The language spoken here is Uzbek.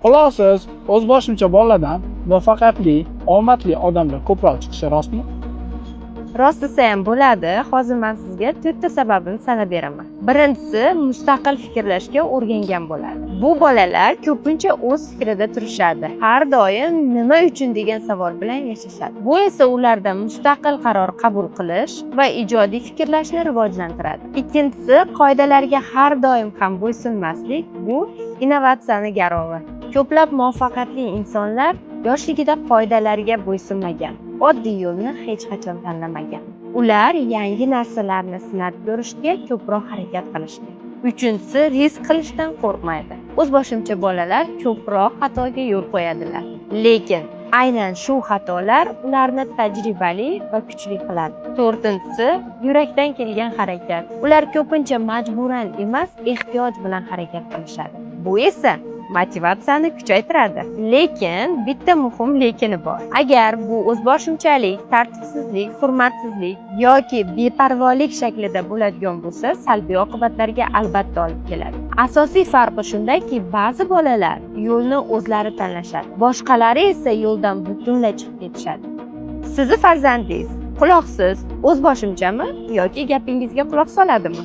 Quloqsiz, o'zboshimcha bolalardan muvaffaqiyatli, omadli odamlar ko'proq chiqishi rostmi? Rost desa ham bo'ladi. Hozir men sizga to'rtta sababini sanab beraman. Birinchisi, mustaqil fikrlashga o'rgangan bo'ladi. Bu bolalar ko'pincha o'z fikrida turishadi. Har doim "nima uchun" degan savol bilan yashashadi. Bu esa ularda mustaqil qaror qabul qilish va ijodiy fikrlashni rivojlantiradi. Ikkinchisi, qoidalarga har doim ham bo'ysunmaslik. Bu innovatsiyani garovi. Ko'plab muvaffaqiyatli insonlar yoshligida qoidalarga bo'ysunmagan, oddiy yo'lni hech qachon tanlamagan. Ular yangi narsalarni sinab ko'rishga ko'proq harakat qilishgan. Uchinchisi, risk qilishdan qo'rqmaydi. O'zboshimcha bolalar ko'proq xatoga yo'l qo'yadilar. Lekin aynan shu xatolar ularni tajribali va kuchli qiladi. To'rtinchisi, yurakdan kelgan harakat. Ular ko'pincha majburan emas, ehtiyoj bilan harakat qilishadi. Bu esa motivatsiyani kuchaytiradi. Lekin bitta muhim lekini bor. Agar bu o'zboshimchalik, tartibsizlik, hurmatsizlik yoki beparvolik shaklida bo'ladigan bo'lsa, salbiy oqibatlarga albatta olib keladi. Asosiy farqi shundaki, ba'zi bolalar yo'lni o'zlari tanlashadi, boshqalari esa yo'ldan butunlay chiqib ketishadi. Sizni farzandingiz quloqsiz, o'zboshimchami yoki gapingizga quloq soladimi?